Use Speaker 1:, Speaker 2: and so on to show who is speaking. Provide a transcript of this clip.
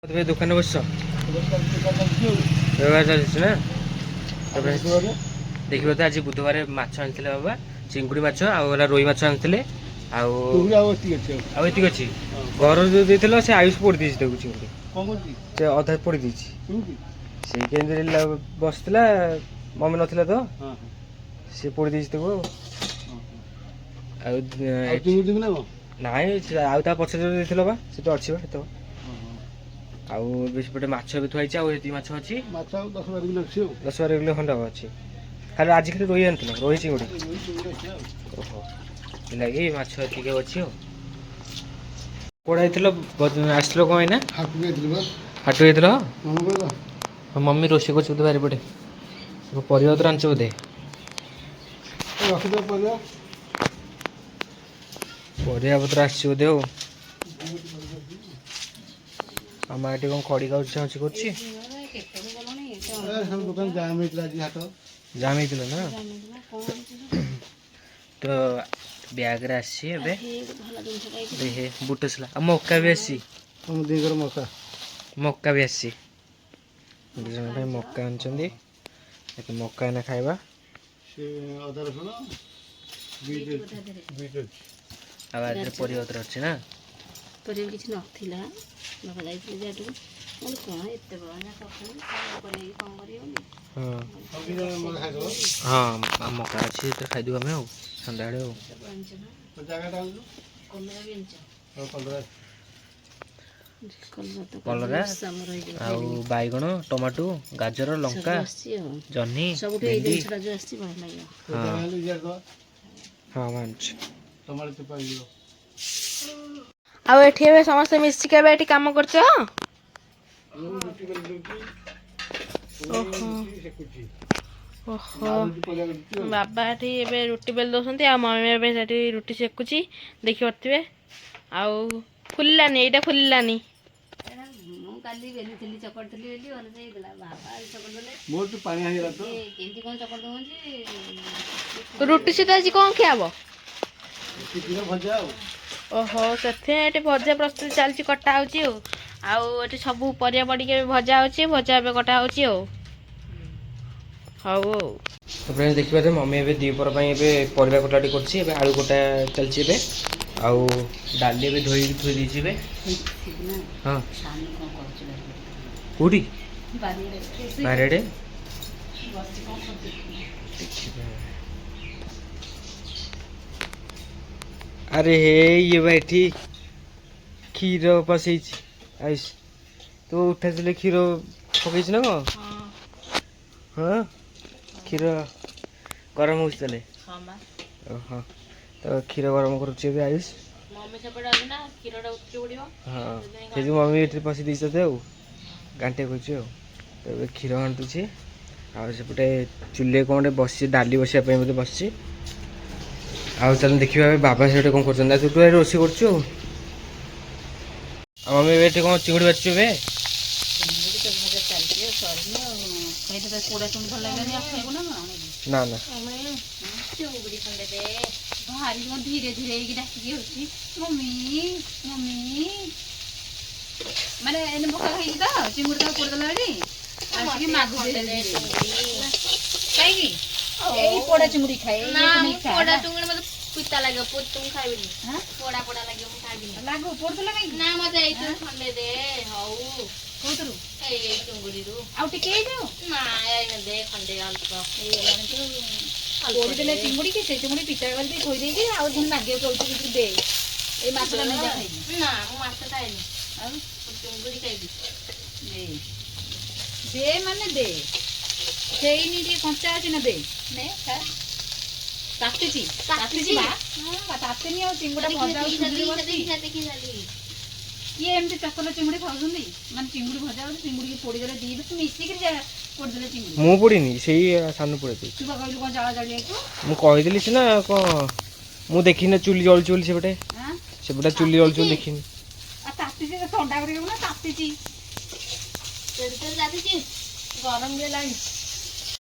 Speaker 1: ତୁମେ ଦୋକାନରେ ବସିଛ? ବେପାର ଚାଲିଛି ନା? ତାପରେ ଦେଖିବ ତ, ଆଜି ବୁଧବାର ମାଛ ଆଣିଥିଲେ ବାବା, ଚିଙ୍ଗୁଡ଼ି ମାଛ ଆଉ ହେଲା ରୋହି ମାଛ ଆଣିଥିଲେ। ଆଉ
Speaker 2: ଆଉ ଏତିକି ଅଛି।
Speaker 1: ଆଉ ଏତିକି ଅଛି। ଘର ଯୋଉ ଦେଇଥିଲ, ସେ ଆୟୁଷ ପୋଡ଼ି ଦେଇଛି ତାକୁ। ଚିଙ୍ଗୁଡ଼ି
Speaker 2: କଣ କରୁଛି?
Speaker 1: ସେ ଅଧା ପୋଡ଼ି ଦେଇଛି।
Speaker 2: କେମିତି?
Speaker 1: ସେ କେମିତି ବସିଥିଲା, ମମି ନଥିଲା ତ। ସେ ପୋଡ଼ି ଦେଇଛି ତାକୁ। ଆଉ
Speaker 2: ଆଉ ଚିଙ୍ଗୁଡ଼ି ଦେବି ନା କଣ?
Speaker 1: ନାଇଁ, ଆଉ ତା ପଛରେ ଯୋଉ ଦେଇଥିଲ ବା, ସେଟା ଅଛି ବା ସେତକ। ଆଉ ଏବେ ସେପଟେ ମାଛ ଏବେ ଥୁଆ ହେଇଛି। ଆଉ ଏତିକି ମାଛ ଅଛି।
Speaker 2: ମାଛ ଆଉ 10-12 କିଲୋ ଅଛି ଆଉ।
Speaker 1: 10-12 କିଲୋ ଖଣ୍ଡେ ଅଛି ଖାଲି। ଆଜି ଖାଲି ରୋହି ଆଣିଥିଲ, ରୋହି ଚିଙ୍ଗୁଡ଼ି?
Speaker 2: ରୋହି ଚିଙ୍ଗୁଡ଼ି ଅଛି ଆଉ।
Speaker 1: ଓହୋ, ଲାଗି ମାଛ ଏତିକି ଅଛି। ଆଉ କୁଆଡ଼େ ଯାଇଥିଲ, ଆସିଥିଲ କ'ଣ ଏଇନା?
Speaker 2: ହାଟକୁ ଯାଇଥିଲି ବା।
Speaker 1: ହାଟକୁ ଯାଇଥିଲ?
Speaker 2: ମନେ ପଡ଼ିଲା।
Speaker 1: ମମି ରୋଷେଇ କରୁଛି ବୋଧେ ବାରିପଟେ। ସବୁ ପରିବା ପତ୍ର ଆଣିଛ ବୋଧେ?
Speaker 2: ରଖିଦେବା ପରିବା।
Speaker 1: ପରିବା ପତ୍ର ଆସିଛି ବୋଧେ। ଆଉ ଆମ ଏଠି କ'ଣ ଖଡ଼ିକା ଉଛା କରୁଛି?
Speaker 2: ଏ ସବୁ ଦୋକାନ ଜାମ୍ ହେଇଥିଲା ଆଜି ହାଟ।
Speaker 1: ଜାମ୍ ହେଇଥିଲା ନା? ତ ବ୍ୟାଗରେ ଆସିଛି ଏବେ ଦେଖେ, ବୁଟ ସୋଲା ଆଉ ମକା ବି ଆସିଛି।
Speaker 2: ତମ ଦିଙ୍କର ମକା।
Speaker 1: ମକା ବି ଆସିଛି। ଦୁଇ ଜଣ ପାଇଁ ମକା ଆଣିଛନ୍ତି। ଏବେ ମକା ଏଇନା ଖାଇବା।
Speaker 2: ସେ ଅଦା ରସୁଣ ବିଟ୍ ଅଛି, ବିଟ୍ ଅଛି।
Speaker 1: ଆଉ ଆଜିର ପରିବା ପତ୍ର ଅଛି ନା?
Speaker 3: ପରିବା କିଛି ନଥିଲା। ବାବା ଯାଇଥିଲେ ଯେ ହାଟକୁ। ମୁଁ କହିଲି, କ'ଣ ଏତେ ବଡ଼ ନା କଖାରୁ କରିକି କ'ଣ କରିବନି?
Speaker 1: ହଁ।
Speaker 2: ଆଉ ଦି ଜଣ ମକା ଖାଇଦେବ।
Speaker 1: ହଁ, ଆଉ ମକା ଅଛି, ସେଥିରେ ଖାଇଦେବୁ ଆମେ ଆଉ ସନ୍ଧ୍ୟାବେଳେ ଆଉ।
Speaker 3: ସବୁ ଆଣିଛ ନା?
Speaker 2: ଜାଗାଟା ଆଣିଲୁ।
Speaker 3: କଲରା ବି ଆଣିଛ?
Speaker 2: ଆଉ କଲରା।
Speaker 3: କଲରା ତ
Speaker 1: କଲରା
Speaker 3: ଆମର ହେଇଯିବ।
Speaker 1: ଆଉ ବାଇଗଣ, ଟମାଟୋ, ଗାଜର, ଲଙ୍କା,
Speaker 3: ସବୁ ଆସିଛି ଆଉ।
Speaker 1: ଜହ୍ନି,
Speaker 3: ସବୁଠୁ ଏଇ
Speaker 1: ଭେଣ୍ଡି।
Speaker 3: ଜିନିଷଟା ଯୋଉ ଆସିଛି, ବଢ଼ିଆ ଲାଗିବ।
Speaker 2: ଜାଗା ହେଲେ ଇଆଡ଼େ ଦେବା।
Speaker 1: ହଁ, ମୁଁ ଆଣିଛି।
Speaker 2: ଟମାଟୋ ଚୋପା ହେଇଯିବ।
Speaker 4: ଆଉ ଏଠି ଏବେ ସମସ୍ତେ ମିଶିକି ଏବେ ଏଠି କାମ କରୁଛ?
Speaker 2: ମୁଁ ରୁଟି କରି ଦେଉଛି।
Speaker 4: ଓହୋ।
Speaker 2: ରୁଟି ସେକୁଛି।
Speaker 4: ଓହୋ।
Speaker 2: ରୁଟି ପରିବା କରୁଛି ଆଉ।
Speaker 4: ବାବା ଏଠି ଏବେ ରୁଟି ବେଲି ଦଉଛନ୍ତି ଆଉ ମମି ଏବେ ସେଠି ରୁଟି ସେକୁଛି, ଦେଖିପାରୁଥିବେ। ଆଉ ଫୁଲିଲାନି, ଏଇଟା ଫୁଲିଲାନି।
Speaker 3: ଏଇଟା ମୁଁ କାଲି ବେଲିଥିଲି, ଚକଟିଥିଲି ବୋଲି ଭଲସେ ହେଇଗଲା। ବାବା ଆଜି ଚକଟି ଦେଲେ।
Speaker 2: ମୋର ତ ପାଣି ହେଇଗଲା ତ।
Speaker 3: ଏ କେମିତି କ'ଣ ଚକଟି ଦଉଛି।
Speaker 4: ରୁଟି ସହିତ ଆଜି କ'ଣ ଖିଆ ହବ?
Speaker 2: ରୁଟି, କ୍ଷୀର, ଭଜା ଆଉ।
Speaker 4: ଓହୋ, ସେଥିପାଇଁ ଏଠି ଭଜା ପ୍ରସ୍ତୁତି ଚାଲିଛି, କଟା ହଉଛି। ଆଉ ଆଉ ଏଠି ସବୁ ପରିବା ପଡ଼ିକି ଏବେ ଭଜା ହଉଛି, ଭଜା ଏବେ କଟା ହଉଛି। ଆଉ ହଉ ଆଉ।
Speaker 1: ତ ଫ୍ରେଣ୍ଡସ୍, ଦେଖିପାରୁଥିବେ, ମମି ଏବେ ଦ୍ୱିପହର ପାଇଁ ଏବେ ପରିବା କଟାକଟି କରୁଛି। ଏବେ ଆଳୁ କଟା ଚାଲିଛି ଏବେ। ଆଉ ଡାଲି ଏବେ ଧୋଇକି ଥୋଇ ଦେଇଛି ଏବେ।
Speaker 3: ନା।
Speaker 1: ହଁ।
Speaker 3: ସାନୁ କ'ଣ କରୁଛି ବାରିପଟେ?
Speaker 1: କୋଉଠି?
Speaker 3: ବାରିଆଡ଼େ।
Speaker 1: ବାରିଆଡ଼େ।
Speaker 3: ବସି କ'ଣ କରୁଛି?
Speaker 1: ଦେଖିବା। ଆରେ ହେ, ଇଏ ବା ଏଠି କ୍ଷୀର ପଶେଇଛି। ଆୟୁଷ, ତୁ ଉଠାଇଥିଲେ କ୍ଷୀର ପକେଇଛି ନା କ'ଣ? ହଁ, କ୍ଷୀର ଗରମ ହେଉଛି ତାହେଲେ।
Speaker 4: ହଁ ବା।
Speaker 1: ଓହୋ, ତ କ୍ଷୀର ଗରମ କରୁଛି ଏବେ ଆୟୁଷ।
Speaker 4: ମମି ସେପଟେ ଅଛି ନା, କ୍ଷୀରଟା ଉତୁରି ପଡ଼ିବ।
Speaker 1: ହଁ, ସେ ଯୋଉ ମମି ଏଠି ପଶି ଦେଇଛି ତତେ ଆଉ ଘାଣ୍ଟିଆ କରୁଛି। ଆଉ ତ ଏବେ କ୍ଷୀର ଘାଣ୍ଟୁଛି। ଆଉ ସେପଟେ ଚୁଲିରେ କ'ଣ ଗୋଟେ ବସିଛି, ଡାଲି ବସିବା ପାଇଁ ବୋଧେ ବସିଛି। ଆଉ ଚାଲ ଦେଖିବା ଏବେ ବାବା ସେପଟେ କ'ଣ କରୁଛନ୍ତି। ଆଉ ତୁ ଏଠି ରୋଷେଇ କରୁଛୁ। ଆଉ ଆଉ ମମି ଏବେ ଏଠି କ'ଣ ଚିଙ୍ଗୁଡ଼ି ବାଛୁଛୁ ଏବେ?
Speaker 3: ଚିଙ୍ଗୁଡ଼ି ତ ଭଜା ଚାଲିଛି ଆଉ ସରିନି। ଆଉ ଖାଇତେ ତ ପୋଡ଼ା ଚିଙ୍ଗୁଡ଼ି ଭଲ ଲାଗିଲାନି, ଆଉ ଖାଇବୁ ନା କ'ଣ?
Speaker 1: ନା ନା।
Speaker 3: ଚିଙ୍ଗୁଡ଼ି ଖଣ୍ଡେ ଦେ। ଭାରି କଣ ଧୀରେ ଧୀରେ ହେଇକି ଡାକିକି ହେଉଛି, ମମି ମମି। ମାନେ ଏନେ ପକା ହେଇଛି ତ ଚିଙ୍ଗୁଡ଼ି, ତାକୁ ପୋଡ଼ିଦେଲା ବୋଲି ଆସିକି ମାଗୁଛି କାହିଁକି। ଏଇ ପୋଡ଼ା ଚିଙ୍ଗୁଡ଼ି ଖାଏ।
Speaker 4: ନା, ମୁଁ ପୋଡ଼ା ଚିଙ୍ଗୁଡ଼ି ମତେ ପିତା ଲାଗିବ, ମୁଁ ଖାଇବିନି। ପୋଡ଼ା ପୋଡ଼ା ଲାଗିବ, ମୁଁ ଖାଇବିନି।
Speaker 3: ଲାଗୁ, ପୋଡ଼ୁଥିଲା କାହିଁକି?
Speaker 4: ନା, ମତେ ଏଇଥିରୁ ଖଣ୍ଡେ ଦେ ହଉ।
Speaker 3: କୋଉଥିରୁ?
Speaker 4: ଏଇ ଚିଙ୍ଗୁଡ଼ିରୁ।
Speaker 3: ଆଉ ଟିକେ ହେଇଯାଉ।
Speaker 4: ନା, ଏଇନା ଦେ ଖଣ୍ଡେ ଅଳ୍ପ।
Speaker 3: ହେଇଗଲାଣି ତ। ପୋଡ଼ିଦେଲେ ଚିଙ୍ଗୁଡ଼ି କି ସେ ଚିଙ୍ଗୁଡ଼ି ପିତା କରିକି ଥୋଇ ଦେଇକି ଆଉ ପୁଣି ମାଗିବାକୁ କହୁଛି କିଛି ଦେ। ଏଇ ମାଛଟା ନେଇଯା, ଖାଇବି।
Speaker 4: ନା, ମୁଁ ମାଛ ଖାଏନି।
Speaker 3: ଆଉ?
Speaker 4: ମୁଁ ଚିଙ୍ଗୁଡ଼ି ଖାଇବି।
Speaker 3: ଦେ ଦେ, ମାନେ ଦେ। ହେଇନି, ଟିକେ କଞ୍ଚା ଅଛି ନା, ଦେ ନେ ଖା। ତାତିଛି, ତାତିଛି ବା। ହଁ, ତାତିନି। ଆଉ ଚିଙ୍ଗୁଡ଼ା ଭଜା ହଉଛି ଚୁଲିରେ ବସିଛି।
Speaker 4: ଦେଖି ଦେଖି।
Speaker 3: କିଏ ଏମିତି ଚକଲ ଚିଙ୍ଗୁଡ଼ି ଖାଉଛନ୍ତି? ମାନେ ଚିଙ୍ଗୁଡ଼ି ଭଜା ହଉଛି, ଚିଙ୍ଗୁଡ଼ିକି ପୋଡ଼ିଦେଲେ, ଦି ମିଶିକିରି ଯା ପୋଡ଼ିଦେଲେ ଚିଙ୍ଗୁଡ଼ି।
Speaker 1: ମୁଁ ପୋଡ଼ିନି, ସେଇ ସାନୁ ପୋଡ଼ି ଦେଇଛି।
Speaker 3: ତୁ ବା କହିଲୁ କ'ଣ ଜାଳ ଜାଳି ଯାଇଛୁ।
Speaker 1: ମୁଁ କହିଥିଲି ସିନା, କ'ଣ ମୁଁ ଦେଖିନି ଚୁଲି ଜଳୁଛି ବୋଲି ସେପଟେ।
Speaker 3: ଆଁ?
Speaker 1: ସେପଟେ ଚୁଲି ଜଳୁଛି ବୋଲି ଦେଖିନି।
Speaker 3: ଆଉ ତାତିଛି ତ, ଥଣ୍ଡା କରିବୁ ନା, ତାତିଛି।
Speaker 4: ତାତିଛି, ଗରମ ବି ହେଲାଣି।